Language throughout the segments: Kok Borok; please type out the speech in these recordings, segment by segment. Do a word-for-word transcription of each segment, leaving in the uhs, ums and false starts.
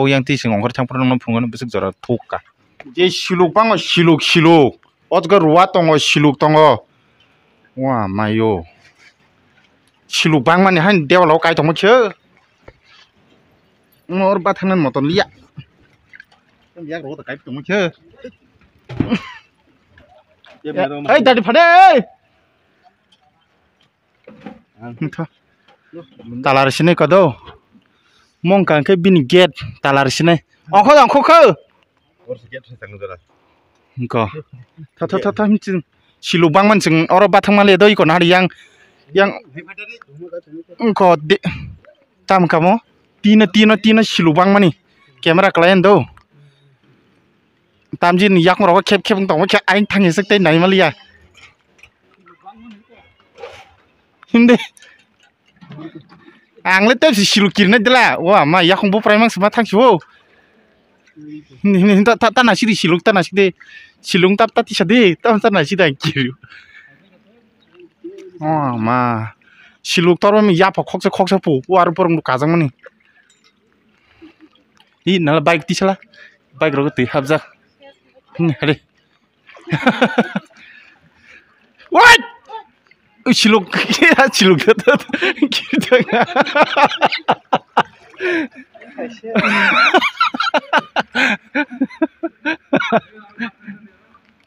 O yang twi sing ongkhor thang phuru nokno phunukgwi bwswk jora thukka. Je siluk bango siluk siluk. O jaga ruwa tongo siluk tongo. Wa mayo. Siluk bangmani hain debalo kai tongma khe. Or bathangna motor liya. Yak rogo kai tongma khe. Ei dadi phade. Tala rw sinai kodo. Mongkha hwnkhe bini gate tala rw sinai. Ongkho ongkho kho. Hwnkho. Tha tha tha tha himching. Siluk bangmani chwng oro bathang mali do iko nahari yang yang ongkho de. Tam kamo tino tino tino siluk bangmani. Camera kwlai do. Tamjini yakung rogo khep khep wng tongma khe aing thangya sik tei naimaliya. Himde. Ang le tepsi siluk kirnai dela. Wa ma yakung bo prai mang sima thangsi bo. Himde himde ta ta ta nasidi siluk ta nasidi. Silung tap ta tisa de. Tam ta nasidi ang kiri. Oh ma. Siluk torbo mi yapha khoksa khoksa pu. Wa aro borok kajang mani. Hi nala bike tisala. Bike rogo twi hapjak. Hmm, hade. What? Ui, siluk, siluk.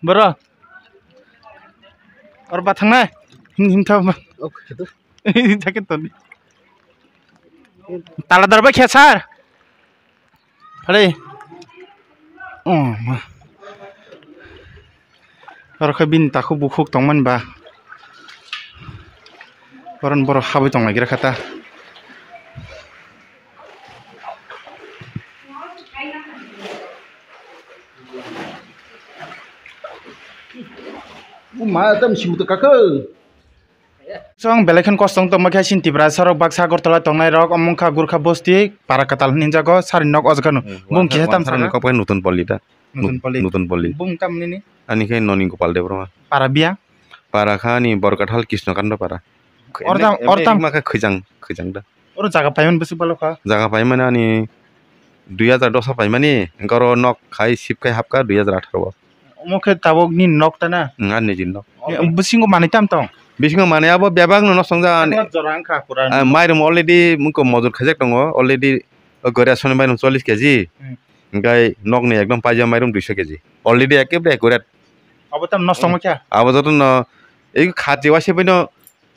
Bro. Or bathangnai. Him, him tha. Jaket toni. Tala darbai khe sir. Hare. Oh, ma. Oro khe bini takhuk bukhuk tongmani ba. Boron borok habwi tong lai gra kha ta. Ma tam sibu to kaka. Chwng belai kheno kosto wng tongma khe chini Tiprasa rok baksa Agartala tongnai rok omo wngkha Gurkha bosti para kwtal hinwi jago sari nok o jaga no. Hmm, bung kisa tam sari saka. Kok pai Nutun Poli da. Nutun Poli. Nutun Poli. Bung tam nini? Ani khe noni Gopal Debbarma. Para biya? Para kha ani Borkathal Krishnakanta para. Or tam, or tam. Ma khe khwijang, khwijang da. Oro jaga paimani bwswk balo kha? Jaga paimani ani dui hajar dos o paimani, hwnkhe oro nok khai sip khai hapkha dui hajar atharo o. Omo khe tabuk nini nok ta na? Wng, ani nijini nok. Bisingo manwi tam tong? Bisingo manwi abo bebak no nok songja. Jora wngkha pura. Ah, mairum already mungko mojor khaijak tongo, already o goria soni mairum chollish kg. Hmm. Hwnkhe nokni ekdom paija mairum duiso kg. Already ekebare accurate. Abo tam nosto wngkha? Abo joto no, ei kha chewa se bai no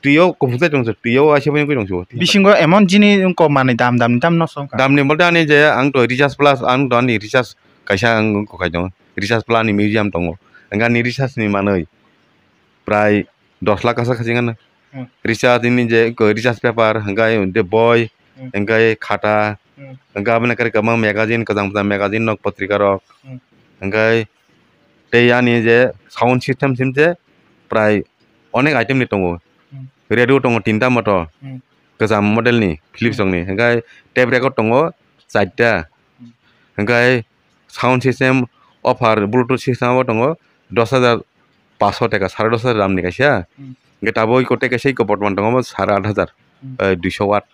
Twi o kuphung chai tong se, twi o waisa bai wngwi tong se bo. Bisingo emon jini wngkok manwi dam dam ni tam nosto wngkha. Dam ni bolte ani je ang to recharge plus ang to ani recharge kaisa ang wngkok khai tongo. Recharge plus ni museum tongo. Hwnkhe ani recharge ni manwi prai dos lakh kasa khaching ano. Hmm. Recharge ni je ko recharge paper hwnkhe de boi, hmm, hwnkhe khata, hmm, hwnkhe aboni kari kwbang magazine, kwchang kwchang magazine nok potrika rok. Hmm. Hwnkhe tei ani je sound system sim je prai onek item ni tongo. Hmm. Radio tongo tinta motor, hmm, kwcham model ni, Philips, hmm, rokni. Hwnkhe tape record tongo charta. Hmm. Hwnkhe sound system, offer, Bluetooth system o tongo dos hajar paanch sho taka, sare dos hajar dam ni kaisa. Hmm. Hwnkhe tabuk iko tei kaisa iko bortoman tongo bo sare aat hajar, hmm, eh, duiso watt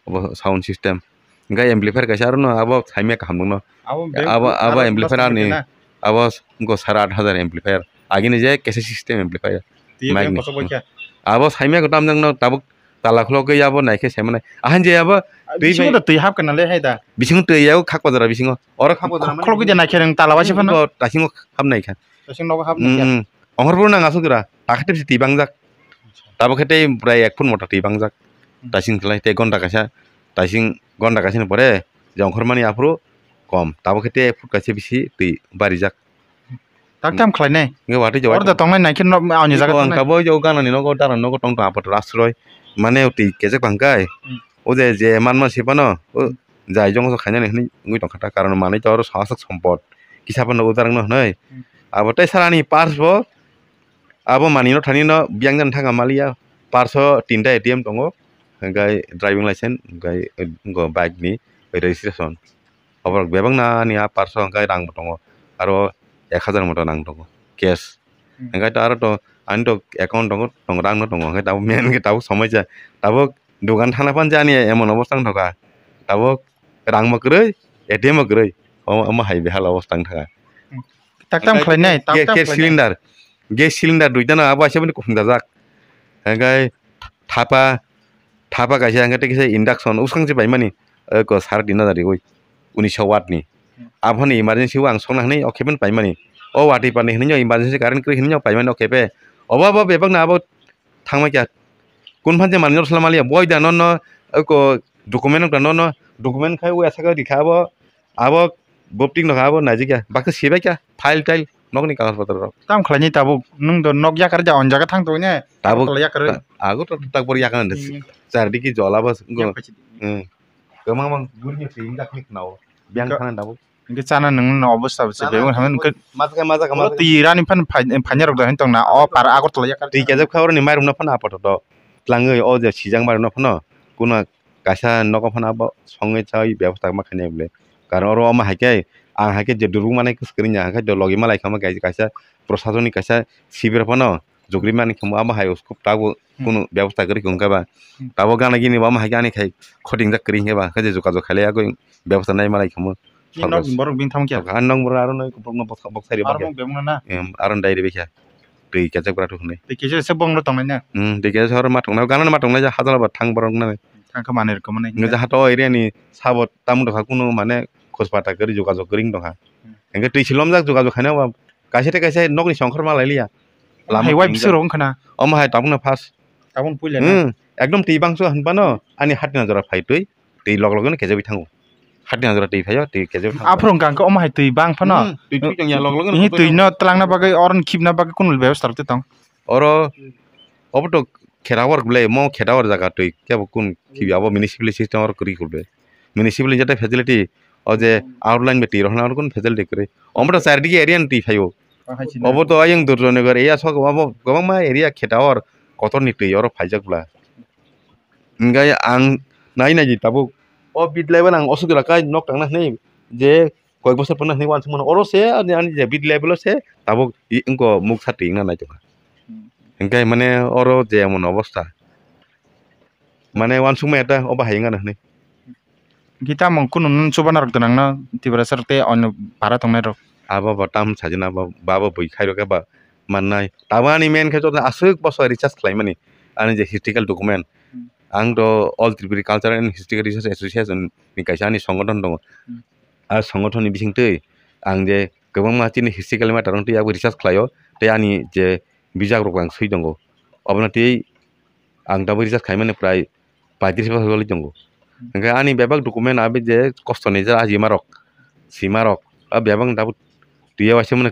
obo sound system. Hwnkhe amplifier kaisa aro no abo saimya kaham nukno. Abo bek abo, abo aro amplifier plus ani na. Abo wngkha sare aat hajar amplifier. Agini je cassette system amplifier. Twi mic ni. Kochok bai kha. Abo saimya ko tamjak no tabuk tala khulogwi abo naikhe saimanai. Ahan je abo twi bisingo bai da twi hap kana le hai da. Bisingo twi yago khak pajara bisingo. Oro khak pajara mani khulogwi da naikhe reng tala waisa phano. Tasingo hap naikha. Tasing nogo hap naikha. Mm, mm. Onghor buru nang asuk gra. Takhe twi bangjak. Tabuk khe tei bwrai ek phut mota twi bangjak. Hmm. Taising khlai tei gonta kaisa, taising gonta kaisa ni pore je ongkhormani aphuru kom. Tabuk khe tei ek phut kaisa bisi twi barijak. Tak tam khlainai. Nge watwi je watwi. Order tongnai nai khe no ani jaga tongnai. Ang tabuk jo gana ni nogo dara nogo tong tong apat rasroi. Mane twi kejek bangkai. Hmm. O je je manma se phano. O jai jong so khainani hwnwi wngwi tongkha ta. Karon manwi to oro sasak sompot. Kisa phano udarang no hwnwi. Hmm. Abo tei sarani pars bo. Abo manwi no thani no biyang jani thangkha maliya. Parso tinta A T M tongo, hwnkhe driving license, hwnkhe, eh, bike ni registration. Oborok bebak nani a parso hwnkhe rang bo tongo, aro ek hajar moto rang tongo, cash. Hmm. Hwnkhe to aro to ani to account tongo, tong rang no tongo, hwnkhe tabuk main khe tabuk somoi ja, tabuk dogan thangna phano je ani emon obostha wngthokha, tabuk rang bo kwrwi, A T M bo kwrwi. Omo, omo hai behala o tang thanga. Tak tam khlainai, tak Gas, tam gas khlainai. Cylinder, gas cylinder duita no abo aisa bini kuphung dajak. Hingke thapa, thapa kaisa hingke tei kisa induction uskang se paimani, eko sare tin hajar riwi, unisho watt ni. Abono emergency o ang sokna hinwi o khe paimani. O watwi pani hinwi emergency current kwrwi hinwi paimani o khe pe. Obo, obo bebak no abo thangma kya. Kun phan je manjor sala maliya, boi da nono, eko document da nono, document khai uya saka rikha abo, abo boptik no abo naijik ya, baksa sibai kya, file tail, nokni kagoz potro rok. Tam khlaini tabuk, nwng do nok yakar ja on jaga thang tong ne, Tabuk tabuk yakar. Ta-, ago to tak bor yakar nda. Hmm. Char diki jola bas, go. Yak pachi. Hmm. Kemang mang guri ni sing dak nik nao, biang Ka- khana tabuk. Hingke chana nwng no obostha bo se Chana bebak nwng hamya hwnkhe majak, majak, oro majak. Twi rani phan phai-, phainai rok da hin tong na o par Agartala yakar. Twi kejak kha oroni mairum no phano apato to. Tlangwi o je sijak mairum no phano kuna kaisa nogo phano abo songwi chawi bebostha ma khainai bole. Karon oro omo hai khe ang hai khe je durung manai kwswk kwrwngya hai khe logi malai kha ma kaisa, kaisa prosason ni kaisa sibir phano jugri mani khamu abo hai uskuk tabuk Hmm. kunu bebostha kwrwi hwnkhe ba. Hmm. Tabuk gana gini bo omo hai khe ani khai khotingjak kwrwi hwnkhe ba khe je jukajok khailai agwi bebostha nai malai khamu. Ni nok ni borok bini thang khe. Sorkar. Ani nok borok aro noi borok no boksa, boksa ri Aro bakhe. Bok bebak na na. Em, aro dai ri bakhe. Twi kechak bwra thuk hwnwi. Twi kechak se bong no tongnai na. Hmm, twi kechak se oro ma tongnai. Gana ma tongnai ja hajala ba thang borok na. Thang kha manwi rwkha mani. Ngi ja hato area ni sabo tamo dokha kunu mane khos pata kwrwi jogajog kwrwi wng tongkha. Hmm. Hingke twi silom jak jogajog khaina ba kaisa tei kaisa nok ni songkhor ma lai liya. Lama Hai wai twi bising rok wng khana. Omo hai tabuk no first. Tabuk puila na. Hmm, ekdom twi bangso hwnba no ani hati na jora phai twi. Twi log logno kejagwi thango. Hati na jora twi phaio, twi kejagwi thango. Aphuru hwnkha hwnkhe omo hai twi bang phano. Hmm, twi twi tongya log logno Ihi twi no twlangna bagwi, oro khibna bagwi kunu bebostha rok twi tong. Oro obo to khera work ble, mo khera work jaga twi kebo kun khibi abo municipal system oro kwrwi khulbe. Municipal jeta facility o je outline be twi rok hwnna oro kun facility kwrwi. Omo to char digi area ni twi phaio. Obo to ayang Durjanagar area sok obo kwbangma area kheta or kotor ni twi oro phaijak bla. Hingke ang nai nai di tabuk o bit level ang osuk jora kai nok tangna hinui je koyek bosor pano hinui uansuk mano oro se ani, ani je bit level o se tabuk i wngko muksa twi wngna nai tongkha. Hmm. Hingke mane oro je emon obostha mane uansuk maya ta obo hai wngna hinui. Hingke tamo kunu nung chubana rok tong nang no Tiprasa rok tei onyo para tongnai rok. Abo bo tam sajina bo, ba bo bui khai rok ba mannai. Tabuk ani main khe joto aswk boso recharge khlai mani. Ani je historical document. Hmm. Ang do All Tripuri Cultural and Historical Research Association ni kaisa ani songothon tongo. Hmm. A songothon ni bising twi ang je kwbangma chini historical matter wng twi abo recharge khlaio. Tei ani je bijak rok ang swi tongo. Obono twi ang tabuk recharge khaimani prai paitris bosor wngwi tongo. Hwnkhe ani bebak document abi je kosto ni je ajima rok, sima rok, a bebak ni tabuk twiya waisa mani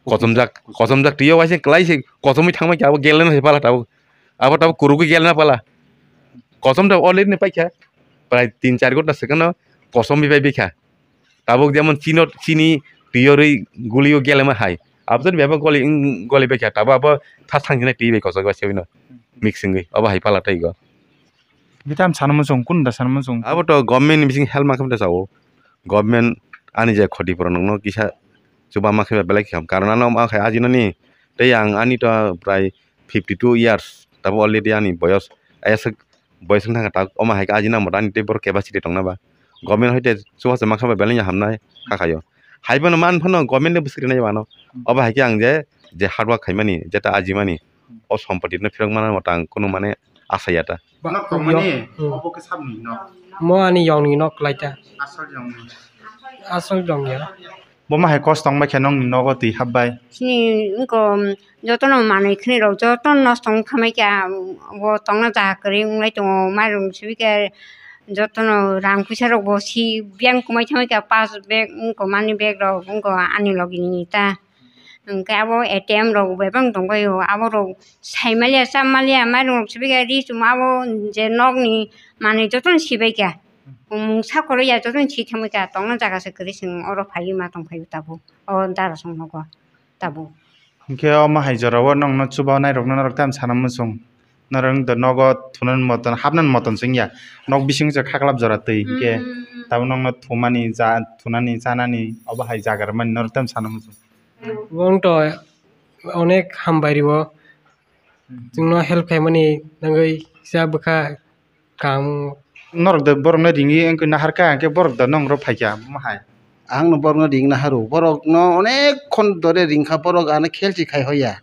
kochomjak, kochomjak twiya waisa kwlai se kochomwi thangma khe abo gelna se pala tabuk. Abo tabuk kurugwi gelna pala. Kochom tabuk already ni paikha, prai tin char ghonta swkang no kochomwi pai bikha. Tabuk jemon chino, chini twiyorwi gulio gelema hai. Aboni bebak goli, goli bekha. Tabuk abo thas thangsinai twi bai kochok bai sebino. Mix wngwi. Obo hai pala taigo. Bitam sana muchung, kun da sana muchung. Abo to government ni bising help ma khe sao. Government ani je khoti pura nokno kisa chuba ma khe belai kham. Karon ano ma khe ajinani tei ang ani to prai fifty two years. Tabuk already ani boyos. Ayaswk boyos wng thangkha ta, omo hai khe ajina mota ani tei borok capacity tongna ba. Government hoite chubachu mangsa bai belai hamnai kha khaio. Hai phano man phano government ni bwswk rinai mano. Obo hai khe ang je, je hard work khaimani, jeta ajimani, o sompoti no phirok mana mota ang kunu mane asa ya ta. Nok tongmani, hmm. Obo khe sabni nok? Mo ani yong ni nok lai ta. Asol yong ni. Asol yong ya. Bo ma hai kosto wng bai khe nokni nogo twi hap bai? Chini wngkha, jotono manwi khwnwi rok jotono nosto wng kha mai kha, bo tongna jaga kwrwi wng lai tongo, mairum sibikhe jotono rang puisa rok bo si biyang kwmai thangwi kha, pass bag wngkha, money bag rok wngkha ani logi ni ta, hwnkhe abo A T M rok bebak tongbaio, abo rok sai maliya, cha maliya, mairum rok sibikhe ri chuma abo je nokni manwi jotono sibai kha. Mungsa khoro ya jotono si thangwi kha, tongna jaga se kwrwi chwng oro phaiwi ma tong phaiwi tabuk, o dara song nogo tabuk. Hwnkhe omo hai jora o nokno chuba nairokno norok tamo sana muchung? Norok wngkha nogo thunani moton, hapnani moton se wngya. Nok bising se khaklap jora twi hwnkhe, hmm, tabuk nokno thumani, ja, thunani, chanani obo hai jaga rwmani norok tamo sana muchung? Bo wngto onek hambai rwo. Hmm. Chwngno help khaimani nangwi kisa bwkha. Kaam Norok da borokno ringwi wngkhe naharkha, hwnkhe borok da nongro phaikha, omo hai. Ang no borokno ring naharu, borokno onek khon dore ringkha, borok ano khelchi khai hoya.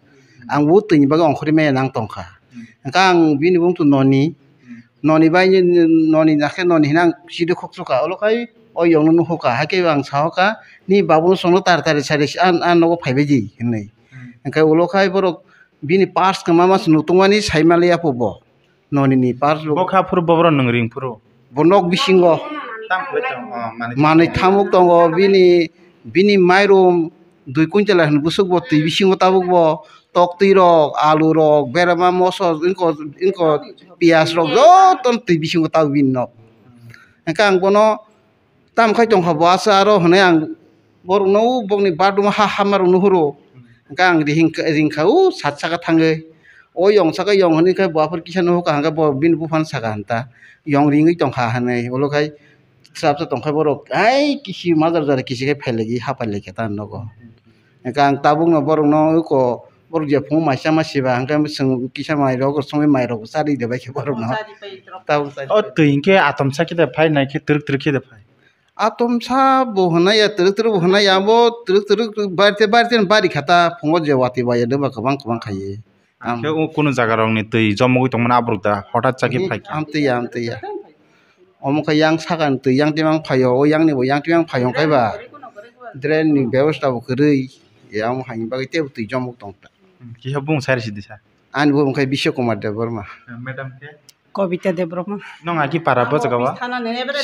Ang bo twini bagwi ongkhorwi maya nang tongkha. Hmm. Hwnkhe ang bini bumtwi noni, Hmm. noni bai, noni nakhe noni hinang sidi khokchukha, olo khai o yongno nuhukha, hakhe ang sahokha, "Ni babuno chwngno tar tari sari an, an nogo phaibai di," hinwi. Hmm. Hwnkhe ulo khai borok bini purse kwma mas nutungmani saimaliya po bo. Noni ni purse bo. Bo kha phuru boborok nwng ring phuru. Bo nok bisingo. Tam khlai tong, oh, manwi manwi thamuk tongo bini, bini mairum dui quintal hin busuk bo twi bisingo tabuk bo toktwi rok, alu rok, berama moso, wngko, wngko piyaj rok joto twi bisingo tabuk bini nok. Hwnkhe ang bono Tamo khai tongkha bo aswk aro hwnwi ang borokno o bokni bathroom ha hama rok nuhuro. Hwnkhe ang ring-, ringkha o sat saka thangwi. O yong saka yong hwnwi khe bo aphuru kisa nuhukha hwnkhe bo bini buphano saka hwnta. Yong ringwi tongkha hwnwi. Ulo khai swrapsa tongkha borok. Ai kisi majar jora kisi khai phailaiwi hapailai khe ta nogo. Hwnkhe ang tabukno borokno eko borok je phungo maisa ma siba hwnkhe chwng kisa mairok songwi mairok chari de bai khe borokno. Tabuk chari. O twi hwnkhe atom sa khe de phai nai khe twrwk twrwk khe de phai. Atom sa bo hwnai ya twrwk twrwk bo hwnai ya abo twrwk twrwk bari te bari te bari kha ta phungo je watwi bai ya de ba kwbang kwbang khai ye. Ang khe o kunu jaga rok ni twi jomogwi tongmani aborok da hothat chakhe phai kha. Amtwi ya, amtwi ya. Omo khe yang saka ni twi yang twimang phaio, o yang ni bo yang twimang phaio khe ba drain ni bebosta bo kwrwi, ya omo hai ni bagwi teibo twi jomok tong ta. Hmm, kisa bung sai rw sidi sa. Ani bo wngkha Biswa Kumar Debbarma. Eh, madam khe? Kobita Debbarma. Nong aki para bo jaga wa?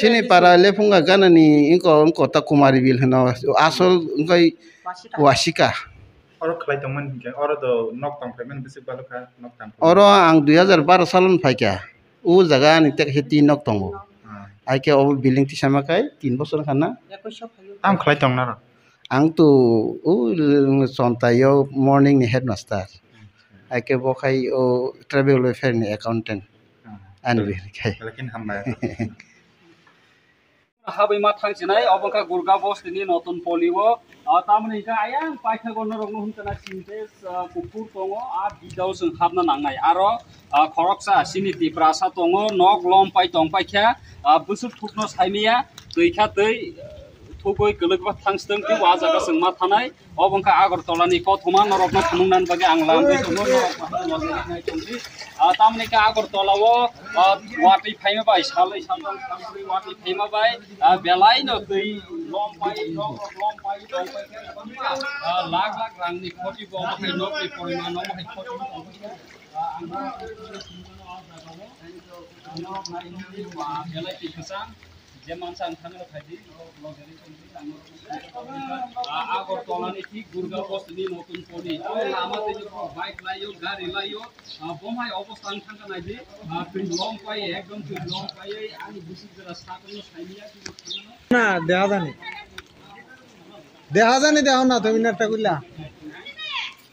Sini para lephunga gana ni ingko, ingko ta Kumari Bil hwno, asol wngkha Wasika. Wasika. Oro khlai tongmani hinkhe, oro do nok tong phaimani bwswk balokha, nok tang. Oro ang dui hajar baro salon phaikha. O jaga ani tei kaisa tin nok tongo. Ah. Hai khe obo building tisama khai tin bosor wngkha na. Tam khlai tong naro? Ang to o chontai o morning ni headmaster. Hai khe bo khai o tribal welfare ni accountant. Ah. Ani bihik khai. Lekin hambai. Habwi ma thangsinai, obo wngkha Gurga Bosti ni Notun Poli o. Ah, tamoni hwnkhe ayang paithago norokno hwnkhana Sintex, ah, kuphur tongo, ah, bidao chwng hapna nangnai. Aro, ah, khoroksa chini Tiprasa tongo, nok lom pai tong paikha, ah, bwswk thukno saimaya, twi kha twi, ah, thugwi kwlwkba thangsitwng, tei o jaga chwng ma thanai. Obo wngkha Agartala ni kothoma norokno phunuknani bagwi ang lamwi tongo, norok bahai tongdi. Ah, tamoni khe Agartala o, ah, watwi phaima bai, salai saltang salbrwi watwi phaima bai, ah, belai no twi lom pai, nok rok lom pai, lom pai khe, ah, lakh lakh rang ni khoti bo omo hai nok ni poriman omo hai khoti bo tong khe, ah, ang belai twi kwchang. Je mansa ang thangna phaidi, ah, Agartala ni thik Gurga Bosti ni Notun Poli. O lama tei ni bike laio, gari laio, ah, bomhai obostha ang thangna naidi, ah, twi lom pai, ekdom twi lom pai, ani bisik jora sakno saimya. Na, deha jani. Deha jani, deha na, tumi net ta kulla.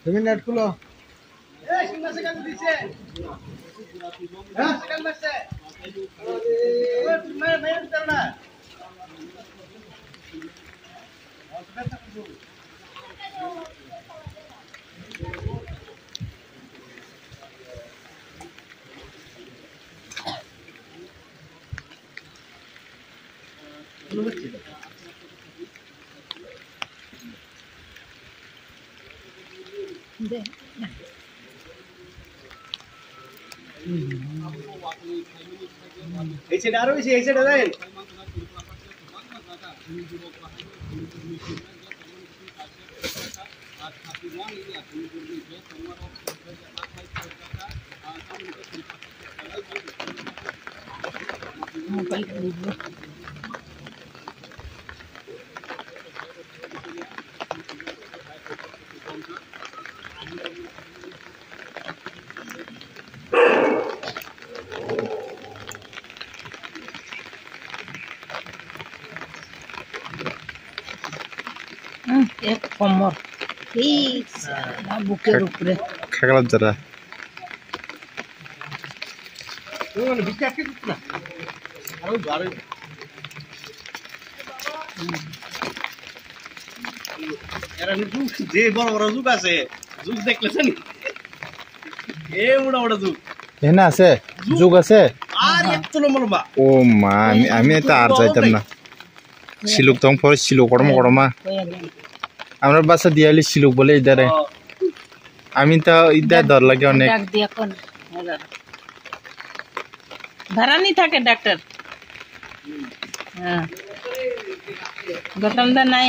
Tumi net kulo. Hmm, ek komor. Hei, sala buker upre. Khagla jara. এরা কিন্তু যে বড় বড় যুগ আছে, যুগ দেখলে জানি। এ বড় বড় যুগ। এখানে আছে? যুগ? যুগ আছে? আর একটু লম্বা লম্বা। ও মা, আমি, আমি এটা আর যাইতাম না। সিলুক তং পরে সিলুক গরম গরমা। আমরা বাসা দিয়ালি সিলুক বলে ইদারে। আমি তো ইদা ডর লাগে অনেক। ডাক দিয়া কোন? ভাড়া নি থাকে ডাক্তার? হ্যাঁ। গৌতম দা নাই?